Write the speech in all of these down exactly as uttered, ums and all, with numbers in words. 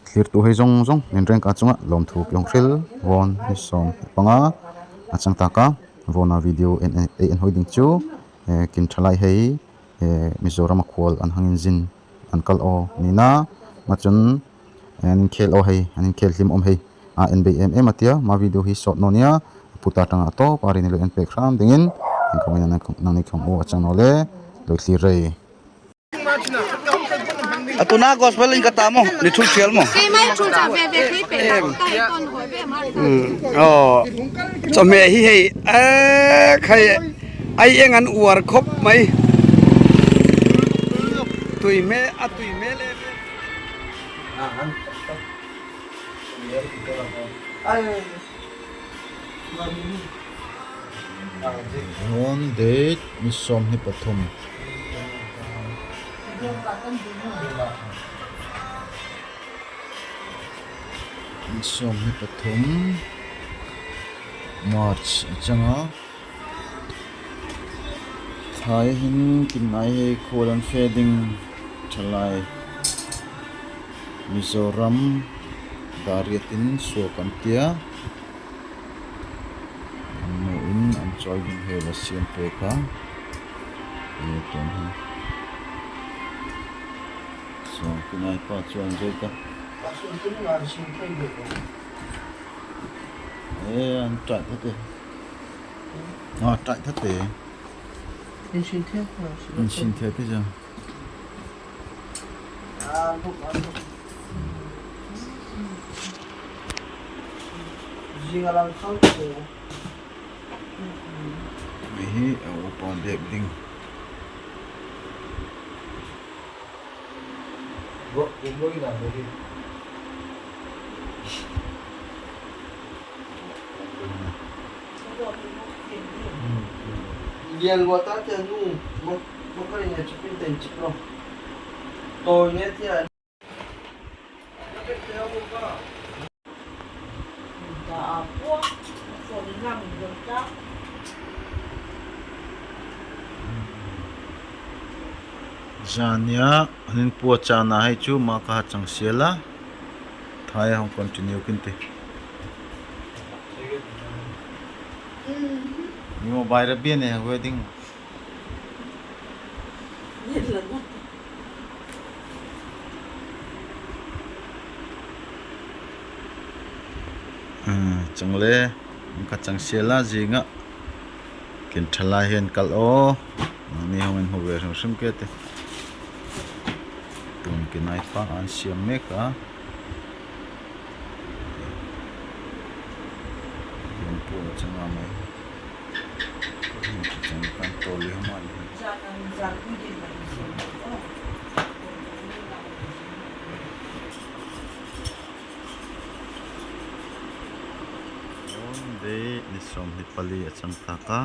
Thlirtu hei zong zong, nin rengka chunga lawmthu kiong hril, vawng ni sawm panga a chang taka, vawng a video en, en, en hoi ding chu, eh, kin thalai hei, eh, Mizoram a khual an hang inzin an kal aw nina, ma chun, eh, an inkhel aw hei, an inkhel hlim om hei, a en bei em em a tia, ma video hi sawt naw nia, puta tanga to, pari ni lo en pek hram dingin, en kong ina nang, nang ni kong u a chang naw le, lo thlir rei. A tuna gospel in ka ta maw, ni thul thial maw. Kei mai thul cha ve ve kei pe ta ta ton hoi ve ma. Hmm. Oh. Chome hi hei. Eh, khai. Ai eng an uar khop mai. Tui me, a tui me le. Ai. Hon date ni sawm ni pathum. Ni sawm ni pathum March a chang a. Thai hin kin nai hei khual an fe ding thalai. Mizoram Dariat in suak an tia. An nu in an chawi ding hei la siam pek a. E, tuan hi. So, tunai pa chuan zoi ta. E, an trai thate. A, trai thate. In sin thiam, a, sin thiam. In sin thiam te zia. Zing a lang khang te. Mei hi a upa dek ding. Lian lua ta tia nu, ma, ma ka ina chipin ten chipro. Toi ne tia. Zan nia, an in puachana hei chu ma ka ha chang sial a. Thai a hong continue kin ti. Ni mo bai ra bian e wedding. A, chang le, ka chang sial a zing a. Kin thalai hen kal aw. Nangni hong in hu ve hrim hrim ke te. Tun kin nai pa an siam mek a. Kin pu chang a mai. Hon date ni sawm ni pali a chang taka.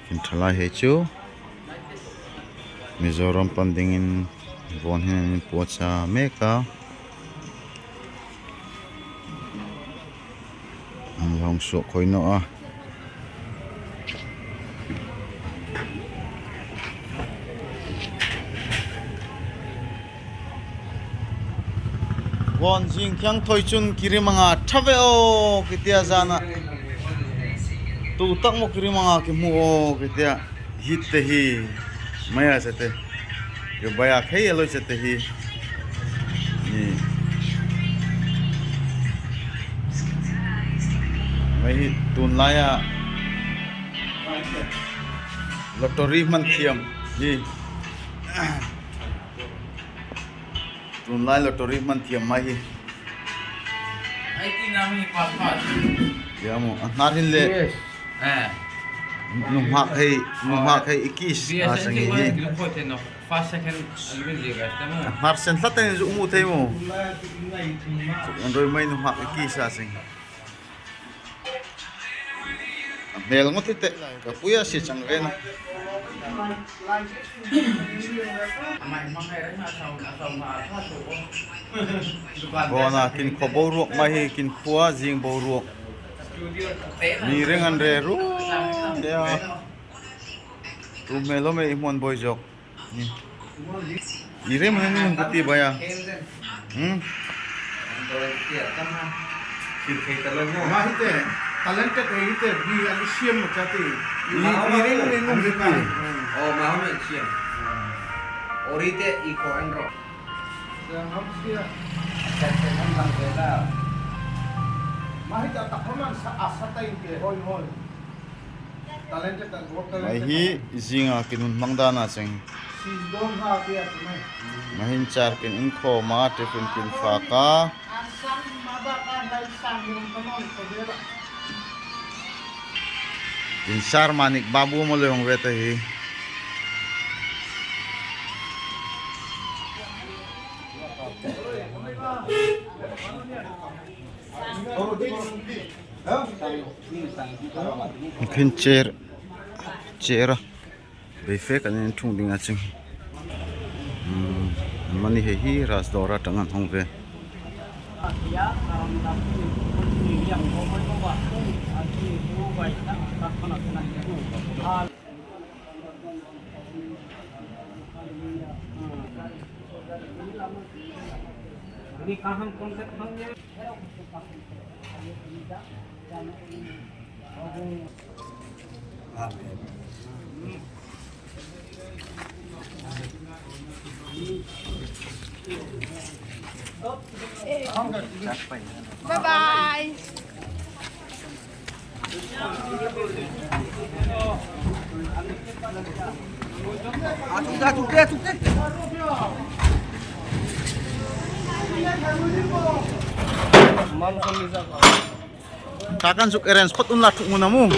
Kin thalai hei chu Mizoram pan dingin vawng hin an puacha mek a. An la hong suak khoi naw a. Vawng zing kiang thoi chun kirim anga tha ve aw kitia zan a. Tu tak maw kirim anga kimu aw kitia. Hit te hi. Maya sa te. Ke baya khei aloi sa te hi. Ni. Mai hi tun lai a. Lottery man thiam. Ni. Tun lai lottery man thiam mai hi. Ai ti na mi pa pa. Ya mo, a hnar hin le. Yes. Eh. Nunghak hei, nunghak hei ikis. Yes, a seng hi. First, second, a hnar sen tlat ten zu mu thei mo. An roi mai nunghak ikis a seng. A hmel ngot hi te, ka puia si chang ve na. Vawng a kin khua boruak mai hi, kin khua zing boruak. Mi reng an re ru. Ya. Tu hmel lo me i hmuan boi zok. Ni. Ire mana ni hung kati baya. Hmm. Ma hite, talented hite, bi agi siam ma chati. Ire mana ni hung kati. Oh, ma hum siam. Orite iko enro. Ma hite, takoman sa asa tai ke hoi hoi. Mai hi, i zing a kin hun hmang dan a cheng. Mai hin char kin in khom a, tiffin kin fak a. Kin sar manik babu mo le hong vet a hi. Khin chair, chair a. Bei fe kan in thung ding a ching. Hmm, mani hei hi ras dor a tang an hong ve. Bye bye. Kakan suk eren spot un la thuk muna mu.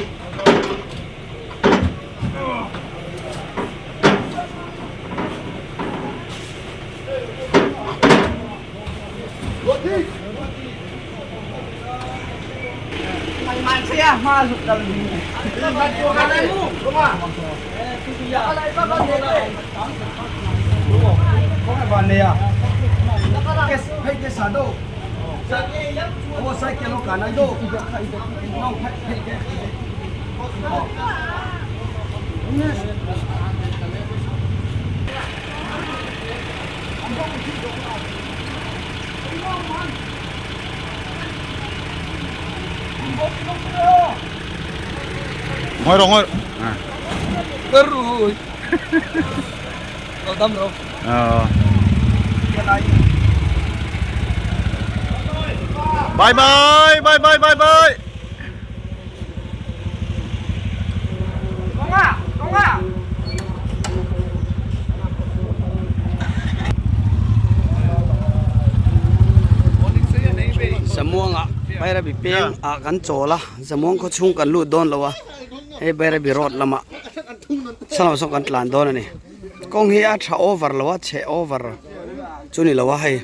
Ngoi ro, ngoi ro. Ngoi ro. Lo dam ro. Bye bye, bye bye, bye bye. Zamuang a Bairabi peng a kan chawl a, Zamuang kho chung kan lut dawn lo a. Hei Bairabi road lam a. Salam song kan tlan dawn a ni. Kong hi a tha over lo a, che over chu ni lo a hei.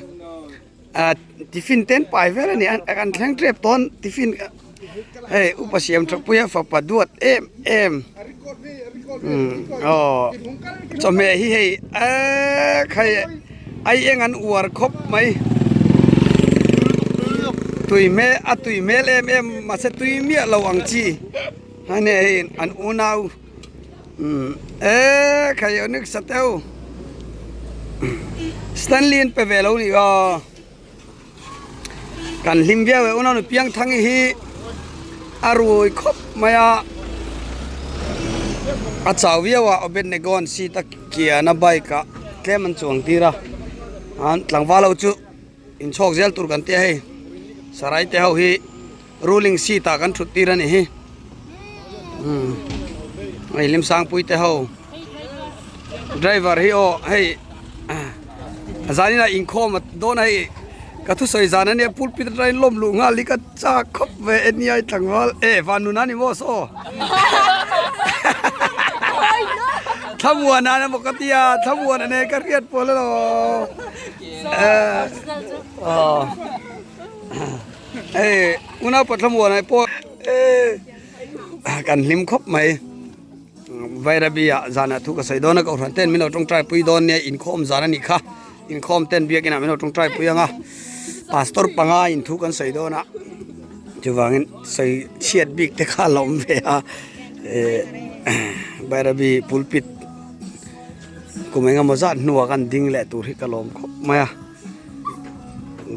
A, tiffin ten pai vel a ni, an, an thleng trep ton tiffin. Hei, upa siam thapui a fapa duat em em. Hmm, aw. Chom he hi hei. A, khai ai eng an uar khop mai. Tui me, a tui mel em em, masa tui miah lo ang chi. Hane hei, an unau. Hmm. E, khai onik sa teu. Stanley in pe ve lo ni aw. Kan hlim viau e, unau nu Piangthang hi a ruai khop mai a. A chau viau a, Obed Negon si ta kia na bai ka tlem an chuang tir a. An tlangval ho chu in chawk zel tur kan ti a hei. Sarai te ho hi ruling seat a kan thut tir a ni hi. Hmm. Hei, Limsangpui te ho. Driver hi aw, hei. A zan in a inkhawm a dawn a hei. Ka thusoi zan a ni a pulpit a rai lom lu nga li ka cha khop ve en ni ai tlangval. E, van nu na ni maw so. Thlamuan a na maw ka ti a, thlamuan a ne ka riat pua le lo. E, aw. E, unau pa thlamuan ai pua. E, kan hlim khop mai. Vairabi a zan a thu ka soi dawn a, ka u hran ten min lo ṭawngṭaipui dawn nia, inkhawm zan a ni kha. Inkhawm ten biak in a min lo ṭawngṭaipui ang a. Pastor panga in thu kan soi dawn a. Chu vang in soi chiat bik te kha lawm ve a. E, Vairabi pulpit. Kum eng emaw zat hnu a kan ding leh tur hi ka lawm khop mai a.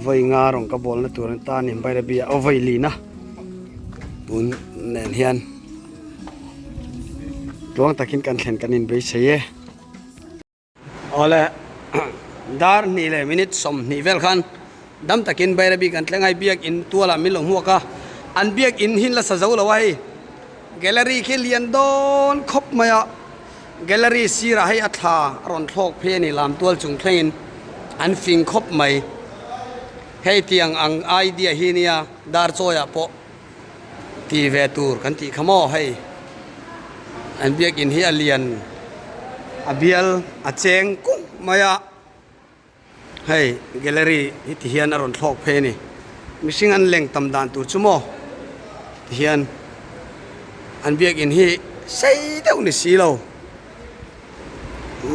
Voi nga rong ka bawlna tur a ni ta ni, Bairabi a voi lina. Tun nen hian tluang takin kan thlen kan inbeisei e. Awle, dar hnih leh minute sawmhnih vel khan dam takin Bairabi kan tleng a, biak in tual ah min lo hmuak a. An biak in hi la sa zo lo a hei. Gallery khi lian dawn khop mai a. Gallery sir ah hei a thla a rawn thlawk phei a ni, lam tual chung thlengin an fing khop mai. Hei tiang ang idea hi nia, dar chawi ah pawh ti ve tur kan tih kha maw hei. An biak in hi a lian, a bial, a cheng kung mai a. Hei, gallery hi ti hian a rawn thlawk phei a ni. Mihring an leng tam dan tur chu maw ti hian, an biak in hi sei deuh ni si lo.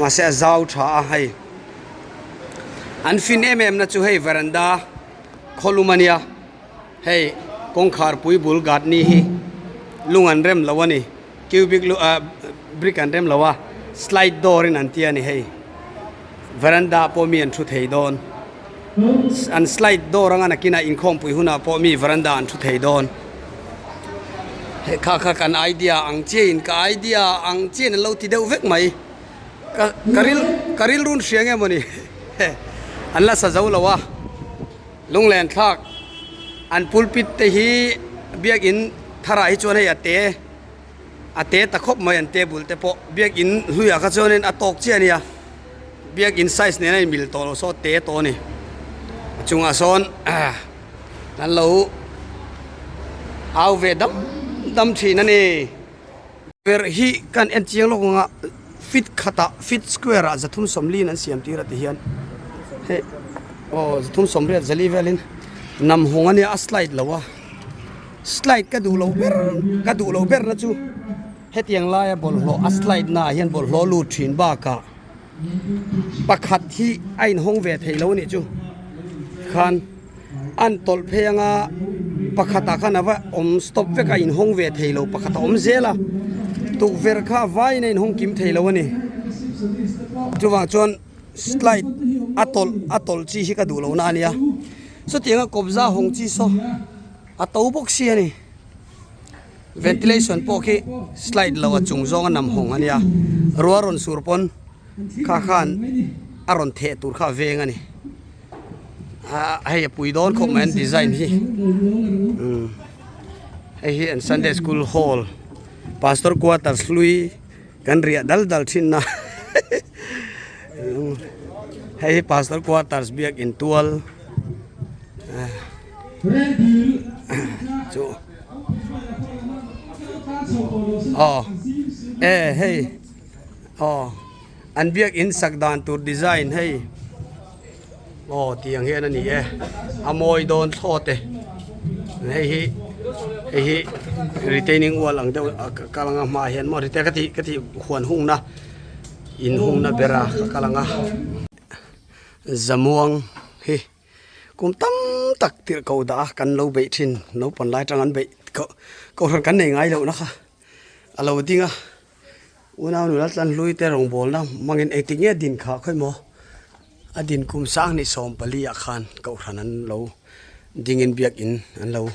Mahse a zau tha a hei. An fin em em na chu hei veranda khaw lum a nia. Hei, kawngkhar pui bul gat ni hi lung an rem lo a ni. Cubic lu-, ah, brick an rem lo a. Slide door in an ti a ni hei. Veranda pawh mi an thu thei dawn. An slide door anga nakinah inkhawmpui hunah pawh mi veranda an thu thei dawn. Hei, kha kha kan idea ang chiain, ka idea ang chiain an lo ti deuh vek mai. Ka, ka ril, ka ril run hria nge maw ni. An la sa zo lo a. Lunglen thlak. An pulpit te hi biak in thar ah hi chuan hei a te, a te ta khop mai an table te pawh. Biak in hlui ah kha chuanin a tawk chiah a nia. Biak in size nen a inmil tawh lo saw te tawh a ni. A chungah sawn, ah, kan lo au ve dam dam ṭhin a ni. Ver hi kan en chiang lawk ang a, feet khat ah, feet square ah zathum sawmli in an siam tir a ti hian. Hei, aw, zathum sawmriat zali velin nam hawng a nia, a slide lo a. Slide ka duh lo ber, ka duh lo ber na chu hetiang laia bawlhhlawh, a slide na hian bawlhhlawh lut ṭhin bakah pakhat hi a inhawng ve thei lo a nih chu. Khan an tawlh phei anga pakhatah khan a va awm stop vek a, inhawng ve thei lo pakhat a awm zel a. Tukverh kha vaiin a inhawng kim thei lo a ni. Chuvang chuan slide a tawlh, a tawlh chi hi ka duh lo na a nia. Chutianga kawpza hawng chi saw a to bawk si a ni. Ventilation pawh khi slide lo a, chung zawnga nam hawng a nia. Rual rawn sur pawn kha khan a rawn theh tur kha a veng a ni. A, hei a pui dawn khawp mai an design hi. Um, hei hi an Sunday School Hall, Pastor Quarters hlui kan riah dal dal ṭhin na. Hei hi Pastor Quarters biak in tual. Ah. Chu. Aw. Eh, hei. Aw. An biak in sak dan tur design hei. Aw, tiang hian a ni e. A mawi dawn thlawt e. Hei hi, hei hi retaining wall ang deuh a ka, ka lang a, hma hian maw rite ka ti, ka ti huan hungna. In hungna bera ka, ka lang a. Zamuang hi. Kum tam tak tirhkoh dah a kan lo beih ṭhin, naupan lai aṭang an beih, ko, kohhran kan nei ngai lohna kha a lo ding a. Unau nu Laltlanhlui te rawngbawlna hmangin engtik nge a din kha khawi maw? A din kum sang hnih sawm pali ah khan kohhran an lo dingin biak in an lo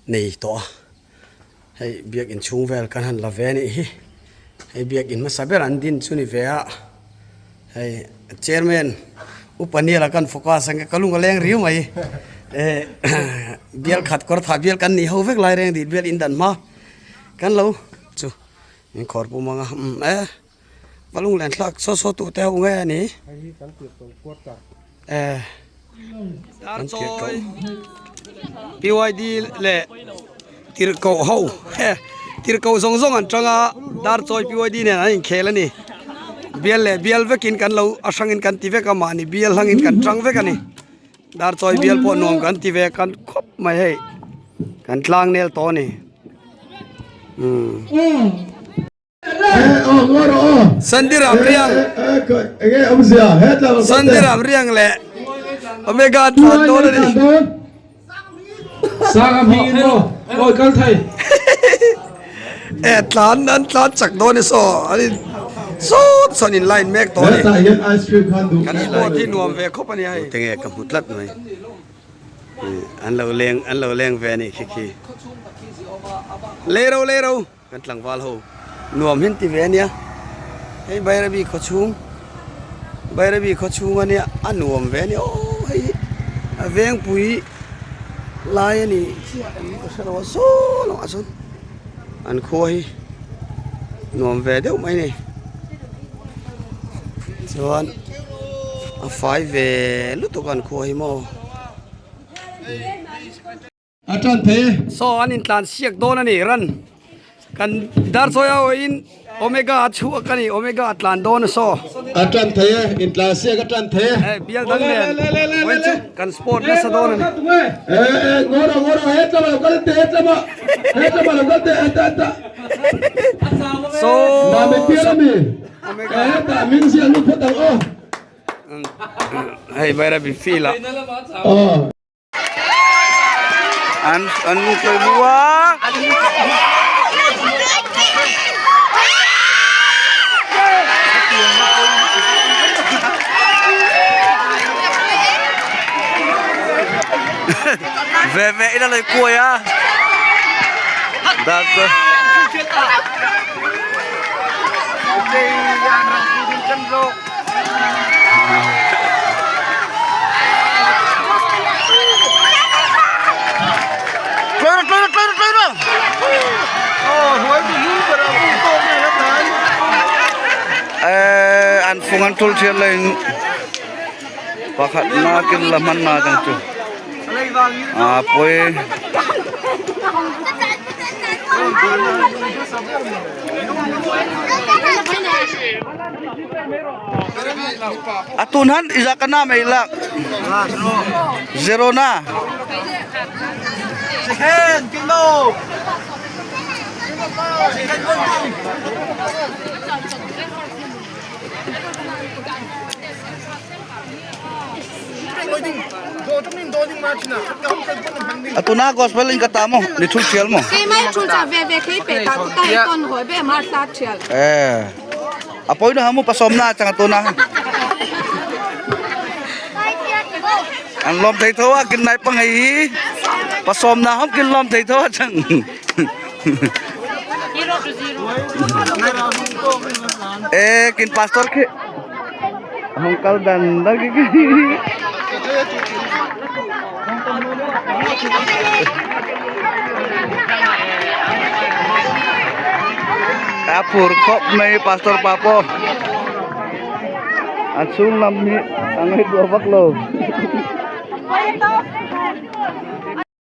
nei tawh a. Hei, biak in chhung vel kan han la ve a nih hi. Hei, biak in hmasa ber an din chu ni ve a. Hei, chairman, upa ni la kan focus ang ka lung a leng riu mai. Eh, bial khat kawr thah bial kan ni ho vek lai reng dit bial in dan hma. Kan lo chu. Min khawr pu mang a. Um, eh. Ka lung len thlak saw saw tu te ho nge ni. Hei hi kan tirhkoh quarter. Eh. Kan tirhkoh. P Y D leh tirhkoh ho. He, tirhkoh zawng zawng an tang a, Darchawi P Y D nen an inkhel a ni. Bial leh bial vekin kan lo, a hrangin kan ti vek a, mahni bial hlangin kan tang vek a ni. Darchawi bial pawh nuam kan ti ve, kan khawp mai hei. Kan tlang nel tawh a ni. Hmm. Sandiram Riang. Sandiram Riang leh Omega tlan dawn a ni. Sang a hming in maw? Oi, kal thei. Eh, tlan, an tlan chak dawn ni saw. Ani Sawt sawt in line mek taw ni. Kan sport hi nuam ve khop a ni hi. Tenge ka hmu tlat mai. An lo leng, an lo leng ve ni khi khi. Lei ro, lei ro. Kan tlangval ho nuam hin ti ve nia. Hei Bairabi khaw chung, Bairabi khaw chung a nia, a nuam ve nia. Aw, hei a vengpui lai a ni. Ka hre lo a, saw lo a chun an khua hi nuam ve deuh mai ni. Chuan a fai ve lutuk an khua hi maw. A tan thei. Saw an intlan siak dawn a ni ran. Kan dar sawi a, in Omega a chhuak a ni, Omega a tlan dawn a saw. A tan thei, intlan siak a tan thei. Eh, bial dang nen. Oi chu, kan sport nasa dawn a ni. Eh, eh, ngawr a, ngawr a, hetlam a lo kal te, hetlam a. Hetlam a lo kal te, hetlam a. Saw. Na me tiar a mi. Omega. Eh, ta min siak nu phot ang o. Hei, Bairabi field a. Oh. An, an tloi bua. Ve ve ina loi kuai a. Dak. Tloi ra, tloi ra, tloi ra, tloi ra. Eh, an fung an tul thial lein. Pakhat na kin la hman na tang chu. A poi. A tun han i zak a na mei lak. Zero na. A tuna gospel in ka ta maw, ni thul thial maw. Kei mai thul cha ve ve kei pe ta ku ta ton hoi be mar sa thial. Eh. A poi na hamu pasawm na chang a tuna. An lawm thei tho a kin nai pang hei hi. Pasawm na ham kin lawm thei tho a chang. Eh, kin pastor khi. Hong kal dan dan khi khi. A phur khop mai pastor pa po. A chung lam hi a ngai dua vak lo.